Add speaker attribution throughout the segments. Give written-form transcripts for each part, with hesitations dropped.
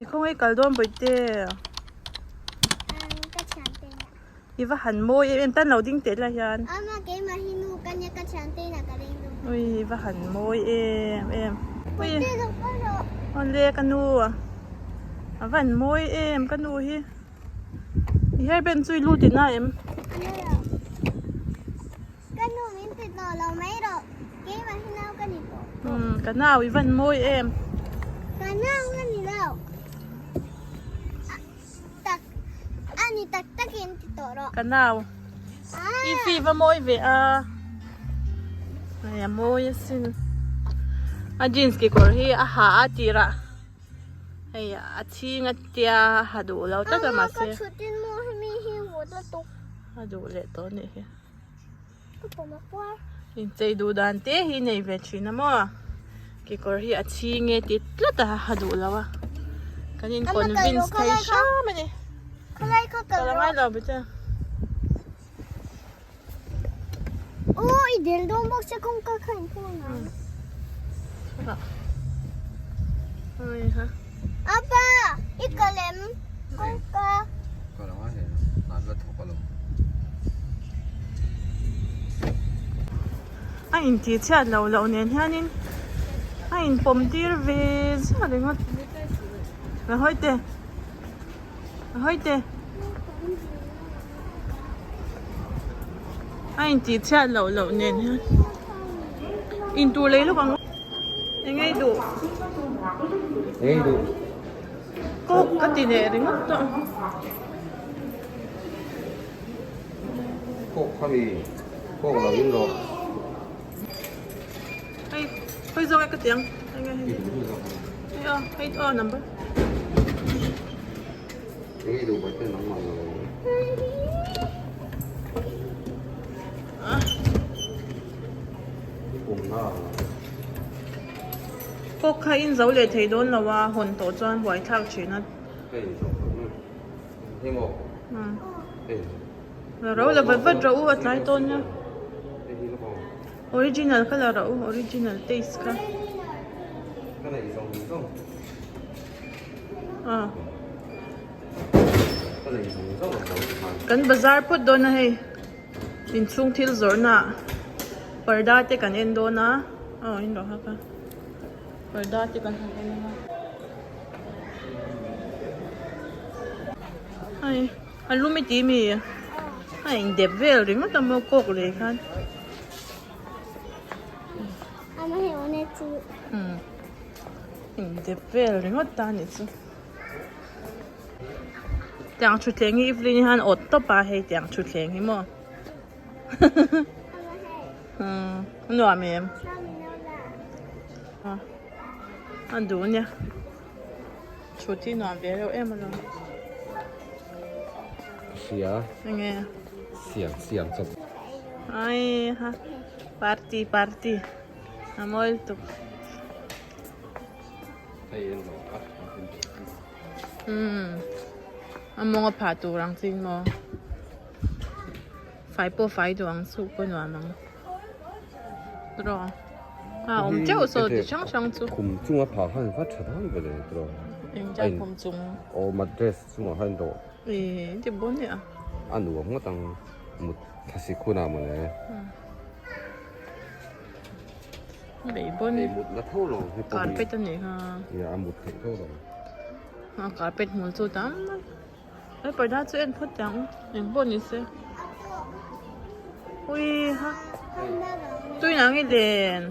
Speaker 1: Khawngaih kal dawn bawihte.
Speaker 2: Ka thiante ina.
Speaker 1: I va han mawi em em tan lo ding teh lai hian.
Speaker 2: Ama keimah hi nu ka nia ka thiante ina ka leng dawn.
Speaker 1: Ui i va han mawi em em. Ui.
Speaker 2: Bawihte lo kal rawh.
Speaker 1: Awle ka nu. A va han mawi em ka nu hi. I hairband chu i lut ina em?
Speaker 2: Ana lo. Ka nu min ti tawh lo mai rawh. Keimah hi nau ka ni tawh.
Speaker 1: Umm ka nau i van mawi em.
Speaker 2: Ka nau ka ni lo. Tak a ni tak tak in ti tawh rawh.
Speaker 1: Ka nau. I fi va mawi ve a. Ai a mawi asin. A jeans kekawr hi a ha a tirah hei a chhing a tia a ha duh lo tlat a mahse.
Speaker 2: Ka chhutin maw hemi hi vawt lutuk.
Speaker 1: A duh leh tawh anih hi. Inchei duh dan te hi nei ve thin a maw kekawr hi a chhing e ti tlat a a duh lo a kan in convince thei hram a ni kal angai lo bete A intih chhiat loh loh nen hianin a inpawm tir ve ziah ringawt a hawi teh a hawi teh a intih chhiat loh loh nen hian intur lei lawk ang eng nge i duh coke ka ti leh ringawt tawh.
Speaker 3: Coke kha mi coke lo in rawh.
Speaker 1: Hei hawi zawk e ka ti ang hei nge hei hei aw hei aw number.
Speaker 3: Eng i duh bai te nangmah lo. Pum na.
Speaker 1: Coke kha in zo leh thei dawn lo a hawn tawh chuan buai thlak thin a.
Speaker 3: Hei zawk
Speaker 1: La ro la vat vat rawh u a tlai tawn nia original kha la rawh u original taste kha kan bazar phawt dawn a hei inchhung thil zawrhna ah parda te kan en dawn a aw in rawh hak a parda te kan han en ang a. Hei a lum i ti mi a in dep vel ringawt a maw kawk leh khan umm in dep vel ringawt ta anih chu tiang thutthleng hi Evelyn hian awt tawp a hei tiang thutthleng hi maw umm a nuam em. A duh nia thut hi nuam ve reuh em alawm.
Speaker 3: Hria.
Speaker 1: Enge.
Speaker 3: Siam siam chawp.
Speaker 1: Ai ha party party a mawi lutuk.
Speaker 3: Hei en lo a.
Speaker 1: Umm a mawng a phah tur ang chin maw. Fai pawh fai duh ang chu pawh nuam ang. Tiraw a awm teuh saw ti hrang hrang chu.
Speaker 3: Khum chunga phah khan va tha dawn ve le tiraw.
Speaker 1: Engtia khum chung.
Speaker 3: Aw mattress chungah khan dawh.
Speaker 1: Ee ti bawn nia.
Speaker 3: A nuam ngawt ang mut thlasik hunah mawle.
Speaker 1: Lei bawn.
Speaker 3: Lei mut na tho lo.
Speaker 1: Carpet a nih kha.
Speaker 3: Ia a mut theih tho lo.
Speaker 1: A carpet hmul chu tam mai. He parda chu en phawt teh ang eng pawh ni se ui ha tui ang i len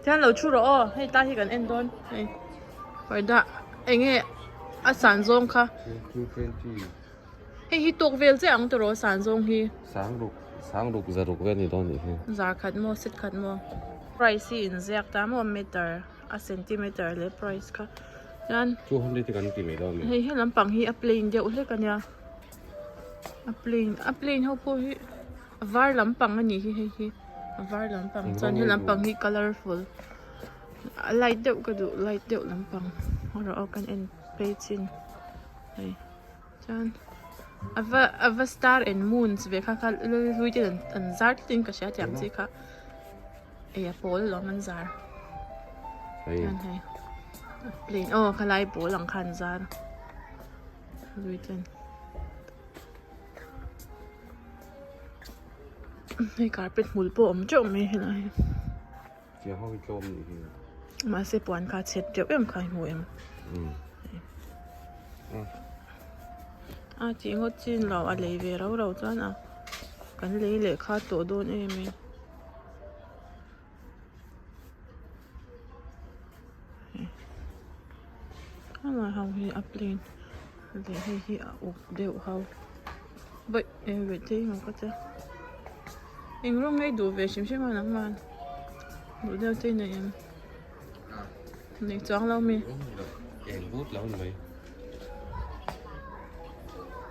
Speaker 1: tihian lo thu rawh aw hei tlai hi kan en dawn hei parda eng nge a san zawng kha hei hi tawk vel chiah ang tiraw a san zawng hi
Speaker 3: sangruk zaruk vel ni dawn nih hi
Speaker 1: zar khat maw set khat maw price hi inziak ta maw meter. a centimeter leh price kha chuan
Speaker 3: 200 te kan ti mai dawn a ni
Speaker 1: hei he lampang hi a plain deuh hlek a nia a plain a plain ho pawh hi a var lampang a nih hi hei hi a var lampang chuan he lampang hi colourful a light deuh ka duh light deuh lampang erawh aw kan en phei chin hei chuan a va a va star and moons ve kha kha hlui te an zar tlat in ka hria tih ang chi kha. Ei a pawl alawm an zar. Chuan hei. Plain aw khalai pawl ang khan zar hlui ten hei carpet hmul pawh a awm teuh mai helai hi.
Speaker 3: Tiang ho hi tlawm nih hi.
Speaker 1: Mahse puan kha a chhet teuh em kha i hmu em? A tih ngawt chin lo a lei ve rau rau chuan a kan lei leh kha tawh dawn em e. Amah ho hi a plain leh hei hi a uk deuh ho vaih eng ve te emaw ka tia eng rawng nge i duh ve hrim hrim a nangman duh deuh te i nei em nei chuang lo mi
Speaker 3: eng but lo ni mai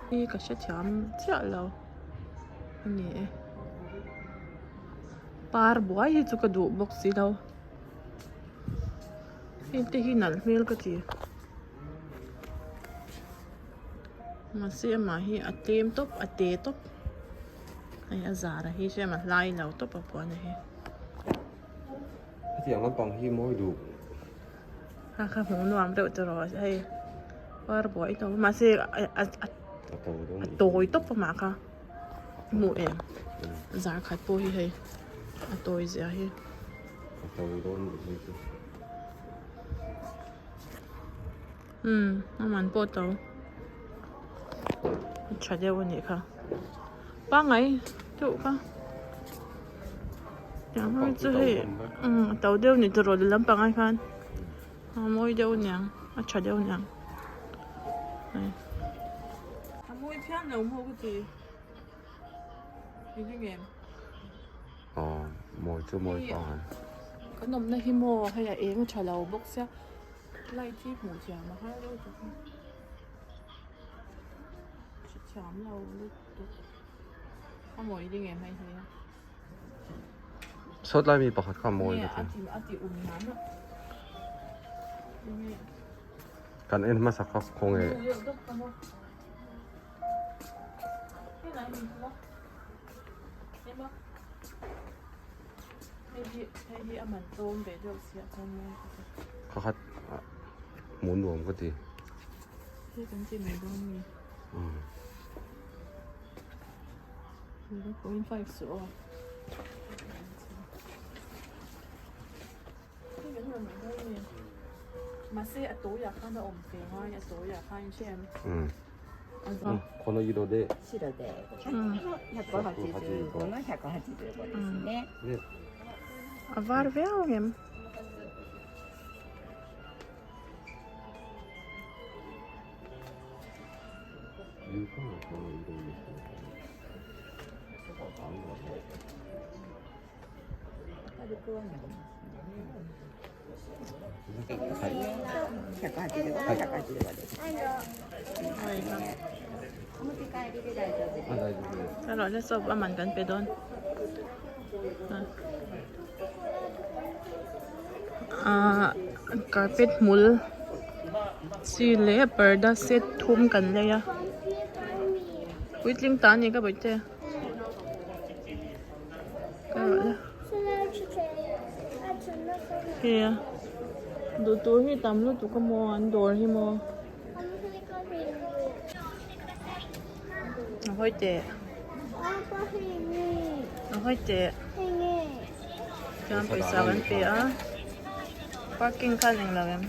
Speaker 1: hi ka hrethiam chiah lo a ni e. Par buai hi chu ka duh bawk si lo heng te hi nalh hmel ka ti mahse amah hi a tlem tawp a te tawp hei a zar a hi hriat a hlai lo tawp a puan a hi.
Speaker 3: Hetiang lampang hi mawi duh.
Speaker 1: Kha kha hmuh nuam deuh te rawh hei par buai lo mahse a tawi tawp amah kha. Hmuh em zar khat pawh hi hei a tawi zia hi.
Speaker 3: A tawi dawn nih hi chu.
Speaker 1: Umm a man pawh to a tha deuh a nih kha pangngai deuh kha tiang ho chu hei umm a to deuh ni tawh rawh lehlam pangngai khan a mawi deuh aniang a tha deuh aniang. A mawi phian lo maw ka ti i ring em?
Speaker 3: Aw mawi chu mawi pang ang.
Speaker 1: Kan awmna hi maw hei a eng a tha lo bawk sia light hi hmuh thiam a har deuh tuk a hrethiam lo lutuk a mawi ring em hei hi.
Speaker 3: Sawt lai mi pakhat kha a mawi ka ti.
Speaker 1: A ti um nan a.
Speaker 3: Kan en hmasa kha khawnge. Kha khat hmuh nuam ka ti.
Speaker 1: Mahse a tawiah khan a awm ve ngai a tawiah khan in hre em?
Speaker 3: この色で
Speaker 4: 白で185の185ですね。
Speaker 1: A var viau ang em? Ka rawh le soap a man kan pe dawn ahh carpet hmul chi leh parda set thum kan lei a puitling ta a ni ka bawihte. Hei a duh tur hi tam lutuk a maw an dawr hi maw a hawi teh a hawi teh chuan pawisa kan pe a parking khan englo em.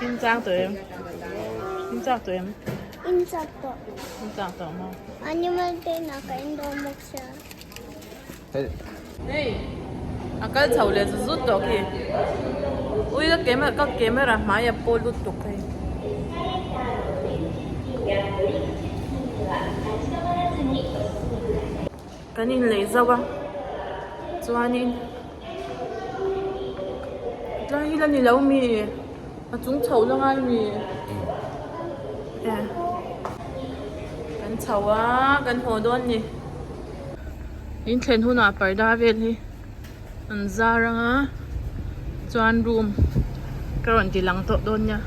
Speaker 1: In chak tawh em? In chak tawh em?
Speaker 2: In chak tawh.
Speaker 1: In chak tawh maw?
Speaker 2: Animal te na ka in dawn bawk sia.
Speaker 1: Hei a kal chho leh zut zut tawh khi. Ui ka camera ka camera hmai a pawl lutuk hei. Kan inlei zauh a chuanin tlai hi la ni lo mi a chung chhoh la ngai mi e kan chho a kan haw dawn ni in thlen hunah parda vel hi an zar ang a chuan room ka rawn ti lang tawh dawn nia.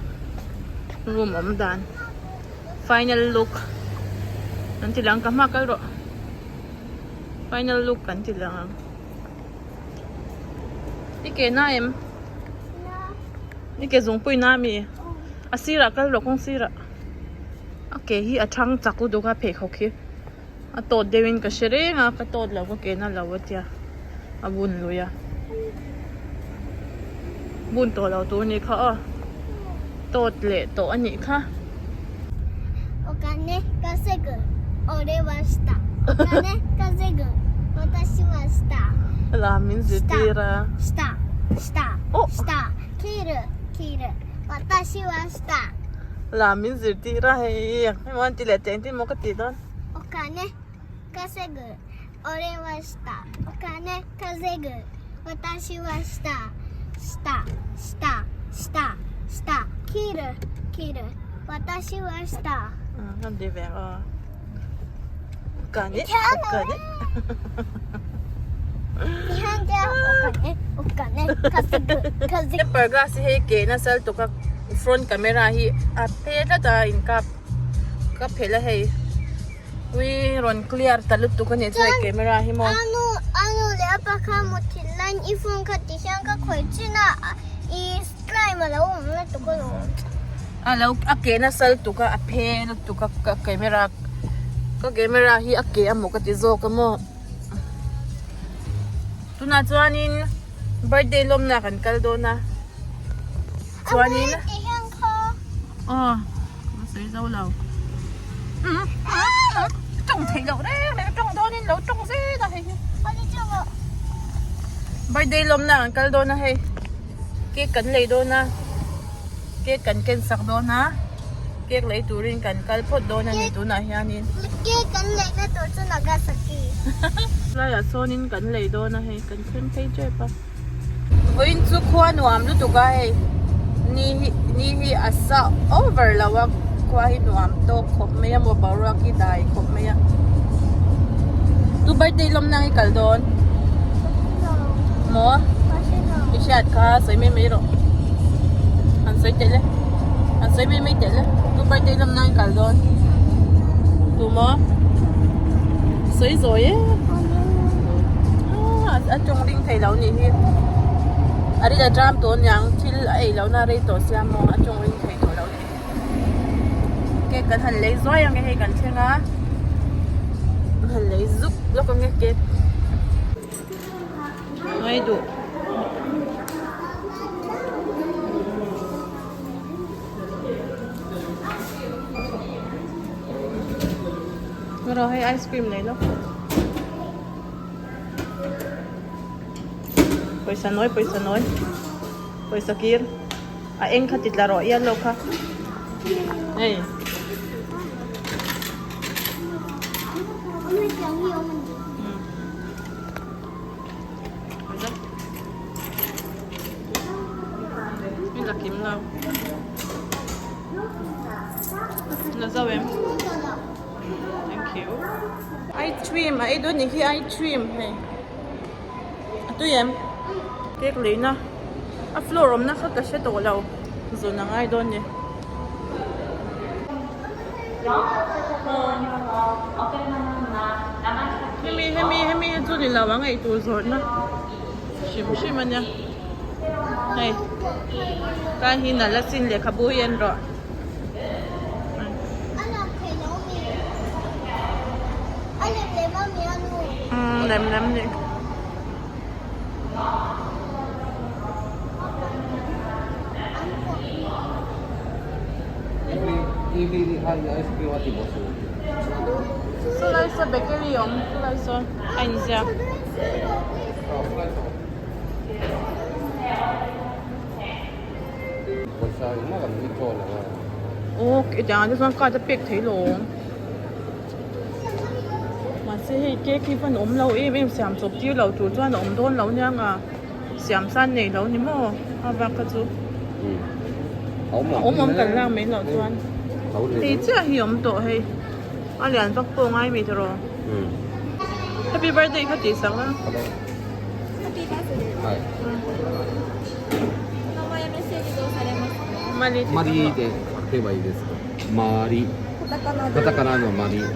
Speaker 1: Room awm dan final look an ti lang ka hma kal rawh final look kan ti lang ang i ke na em i ke zungpui na ami a sirah kal rawh kawng sirah a ke hi a thang chak lutuk a pheikhawk hi a tawt deuh in ka hre reng a ka tawt lo ka ke na lo a tia a bun lui a bun tawh lo tur anih kha aw tawt leh tawh anih kha. La min zirtir a. Oh. La min zirtir a hei hei maw an ti leh teh engtin maw ka tih dawn.
Speaker 2: 折れましたお金稼ぐ渡しましたしたしたしたした切る切る渡しました
Speaker 1: Kan ti ve a お金お金
Speaker 2: 日本ではお金お金稼ぐ稼ぐ
Speaker 1: Temper glass hi hei ke nasa lutuk a front camera hi a phe tlat a inkap ka phelh a hei. Ui rawn clear ta lutuk a nih chuan hei camera hi maw.
Speaker 2: Anu anu leh a pa kha muthilh laiin i phone kha ti hian ka khawih chin a i slime a lo awm lutuk a lawm.
Speaker 1: A lo a ke nasa lutuk a a phe lutuk a ka camera ka camera hi a ke amaw ka ti zawk a maw. Tunah chuanin birthday lawmna kan kal dawn a chuanin.
Speaker 2: A ti hian kha.
Speaker 1: Aw ka sawi zo lo. Tawng theih loh reng reng tawng dawnin lo tawng zel a hei hi. Birthday lawmna kan kal dawn a hei cake kan lei dawn a cake kan ken sak dawn a cake lei turin kan kal phawt dawn a ni tunah hianin.
Speaker 2: Cake kan leina tur chu Nagasaki.
Speaker 1: Laiah sawnin kan lei dawn a hei kan thleng phei tep a. Vawiin chu khua nuam lutuk a hei ni hi ni hi a sa over lo a khua hi nuam tawk khawp mai a maw boruak hi dai khawp mai a tu birthday lawm na nge kal dawn maw i hriat kha sawi mai mai rawh han sawi telh e han sawi mai mai telh e tu birthday lawm na nge kal dawn tu maw sawi zawi e. A tawng ring thei lo nih hi a ri la tram tawh aniang thil a ei lohna a rei tawh sia maw a tawng ring thei tawh lo nih cake kan han lei zuai ang e hei kan thleng a kan han lei zuk lawk ang e cake ngai duh. Rawh hei ice cream lei lawk. Pawisa nawi pawisa nawi pawisa kir a eng kha ti tla rawh yellow kha hei. La kim lo la zo em. Thank you. Ice cream a ei dawn nih hi ice cream hei a tui em cake leina a floor awmna kha ka hre tawh lo zun a ngai dawn ni. Hemi hemi hemi hi chu ni lo ang eitur zawrhna hrim hrim a nia hei kai hi nalh asin lehkhabu hi en rawh. Umm lem lem ni. Saw lai saw bakery awm saw lai saw a inziak.
Speaker 3: Pawisa engmah kan withdraw lo a.
Speaker 1: Aw tiang ah te chuan card a pek thei lo. Mahse hei cake hi van awm lo em em siam chawp tir lo tur chuan a awm dawn lo nia nga siam san nei lo ni maw a vak kha chu.
Speaker 3: A awm
Speaker 1: awm awm kan lak mai loh chuan hei chiah hi awm tawh hei a lian vak pawh ngai mi tawh. Happy birthday kha tih sak la.
Speaker 3: Mali te. けばいいですかマリカタカナのマリ
Speaker 4: マ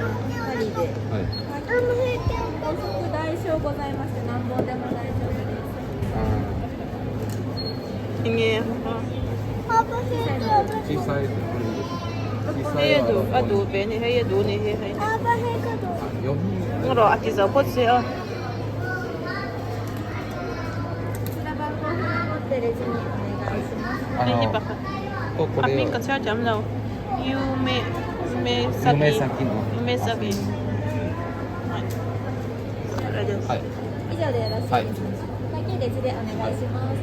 Speaker 4: リで。
Speaker 3: はい
Speaker 4: 土足大小ございまして何本でも大丈夫です。
Speaker 3: あ
Speaker 1: Enge
Speaker 3: ー小さいこれいいです小さ
Speaker 1: hei
Speaker 3: い
Speaker 1: a
Speaker 3: は
Speaker 1: duh
Speaker 3: 6
Speaker 1: a
Speaker 3: 本
Speaker 1: duh ve ani hei a duh ani hi hei
Speaker 3: 4
Speaker 1: eng rawh a ti zo phawt se aw.
Speaker 4: こちら番号札持ってレジにお願いします。
Speaker 3: あ
Speaker 1: Hei hi
Speaker 3: の
Speaker 1: pakhat
Speaker 3: ここ
Speaker 1: a
Speaker 3: れ
Speaker 1: hming
Speaker 3: を
Speaker 1: ka chhiar thiam lo yume yume
Speaker 3: 夢
Speaker 1: saki
Speaker 3: 先の
Speaker 1: yume saki
Speaker 3: はい
Speaker 4: 以上でよろしいですか。
Speaker 3: はい
Speaker 4: 会計レジでお願いします。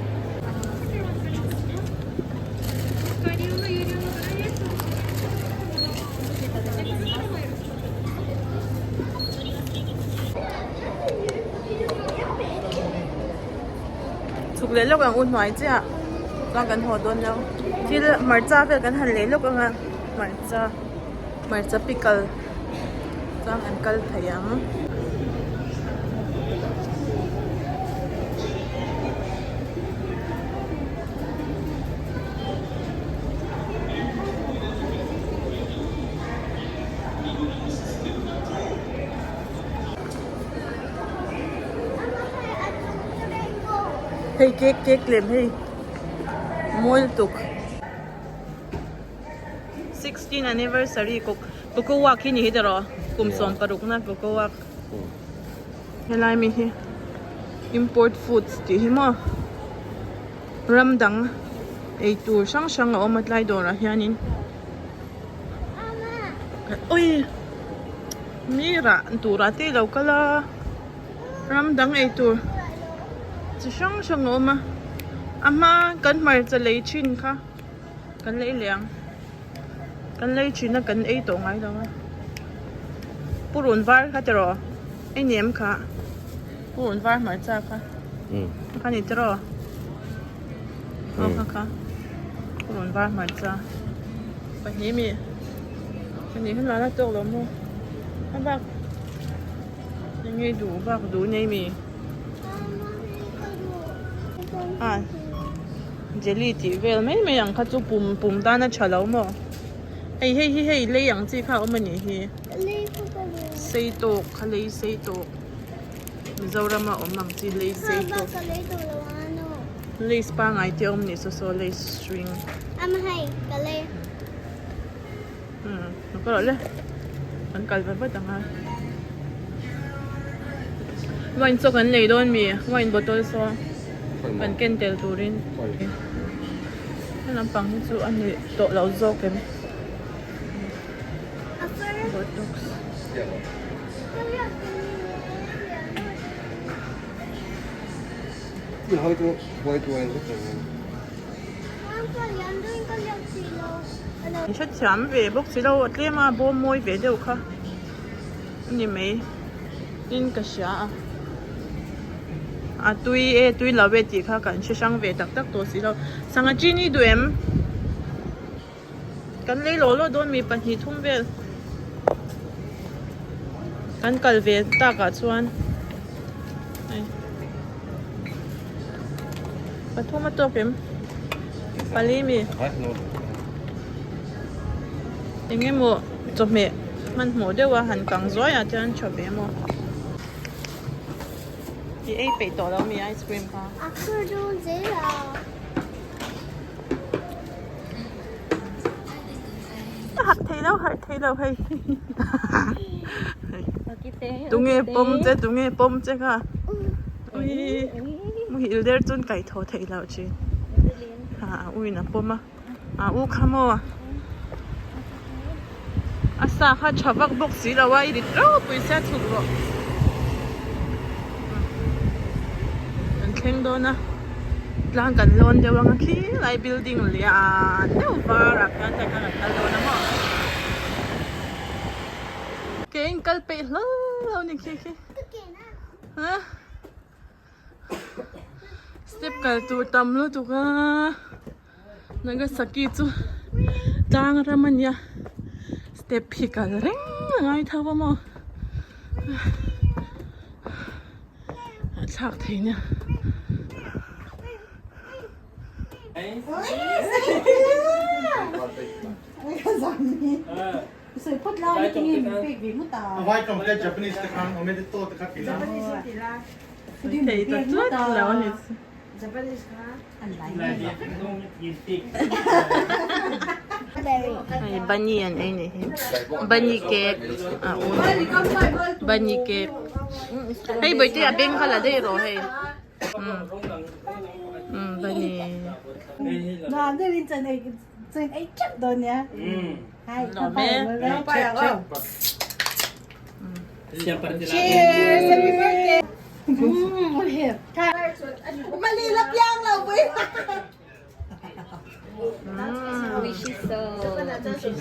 Speaker 1: Chhuk leh lawk ang u hnuai chiah chuan kan haw dawn lo thil hmarcha vel kan han lei lawk anga hmarcha hmarcha pickle chuan kan kal thei ang. Hei cake cake lem hei mawi lutuk 16 anniversary coco walk hi ni hi tawh kum 16 na coco walk helai mi hi import foods tih hi maw ram dang eitur hrang hrang a awm a tlai dawrah hianin ui mi rah turah te ilo kal a. Ram dang eitur chi hrang hrang a awm a, a hma kan hmarcha lei thin kha kan lei leh ang, kan lei thin a kan ei tawh ngai lo a, purun var kha tiraw ei ni em kha purun var hmarcha kha kha ni tiraw aw kha kha purun var hmarcha pahnih mi pahnih kha la tawk lo maw a bak. Enge duh bak duh nei mi? A jelly tih vel mai mai ang kha chu pum pum tan a tha lo maw? Hei hei hi hei lei ang chi kha a awm a nih hi sei tawk kha lei sei tawk Mizoram a awm ang chi lei sei tawk lace pangai te a awm nih saw saw lace string Umm ka rawh le kan kal vat vat ang a wine saw kan lei dawn mi wine bottle saw kan ken tel turin he lampang hi chu a ni tawh lo zawk em botox. In hrethiam ve bawk si lo a tlem a bawm mawi ve deuh kha a ni mai tin ka hria a a tui e tui lo e tih kha kan hre hrang ve tak tak tawh si lo sangha chini duh em kan lei lawh lawh dawn mi pahnih thum vel kan kal ve takah chuan hei pathum a tawk em pali mi eng emaw chawhmeh hmanhmawh deuh a han kang zuai ah chuan tha ve maw i ei peih tawh lo mi ice cream kha. Harh thei lo harh thei lo hei tunge pawm che tunge pawm che kha ui muhil der chuan kaih thaw theih loh thin ha a uiin a pawm a a u kha maw a sa kha tha vak bawk si lo a i rit ropui sia chhuk rawh kan thleng dawn a tlang kan lawn deuh ang a khi lai building lian deuh var ah khian tlai khan kan kal dawn a maw ke in kal peih hlauh lo ni khi khi ha step kal tur tam lutuk a. Nagasaki chu tlang ram a nia step hi kal reng a ngai tho a maw a thlak thei nia. Thei ta tlat lo a ni. Hei bunny an ei nih hi bunny cake a un bunny cake hei bawihte a beng kha la daih rawh hei umm bunny. Lawm e.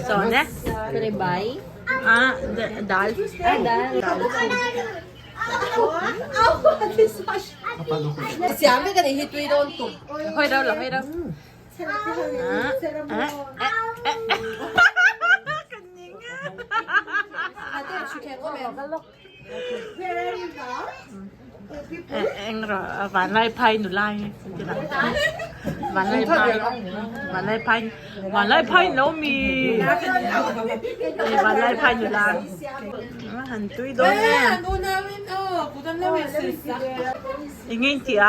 Speaker 1: Sawn e. Ah, dal. Hawi rau la hawi rau. Vanlaiphai nula hi Vanlaiphai Vanlaiphai Vanlaiphai no mi Vanlaiphai nula han tui dawn em eng nge in tih a.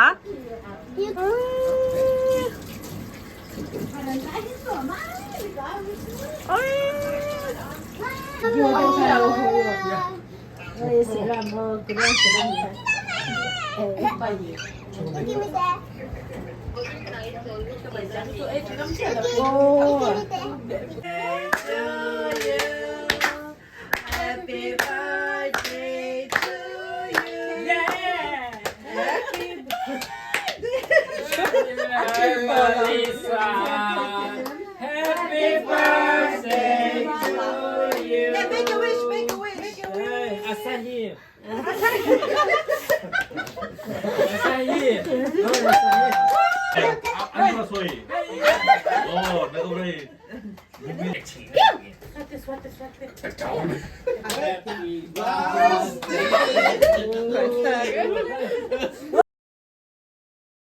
Speaker 1: Happy birthday to you. Yeah. Happy
Speaker 5: Happy birthday to you.
Speaker 6: Hey, make a wish, make a wish. Make a wish.
Speaker 5: Asahi. Asahi.
Speaker 7: 안 소이. 어, 내가 우리
Speaker 5: Happy birthday.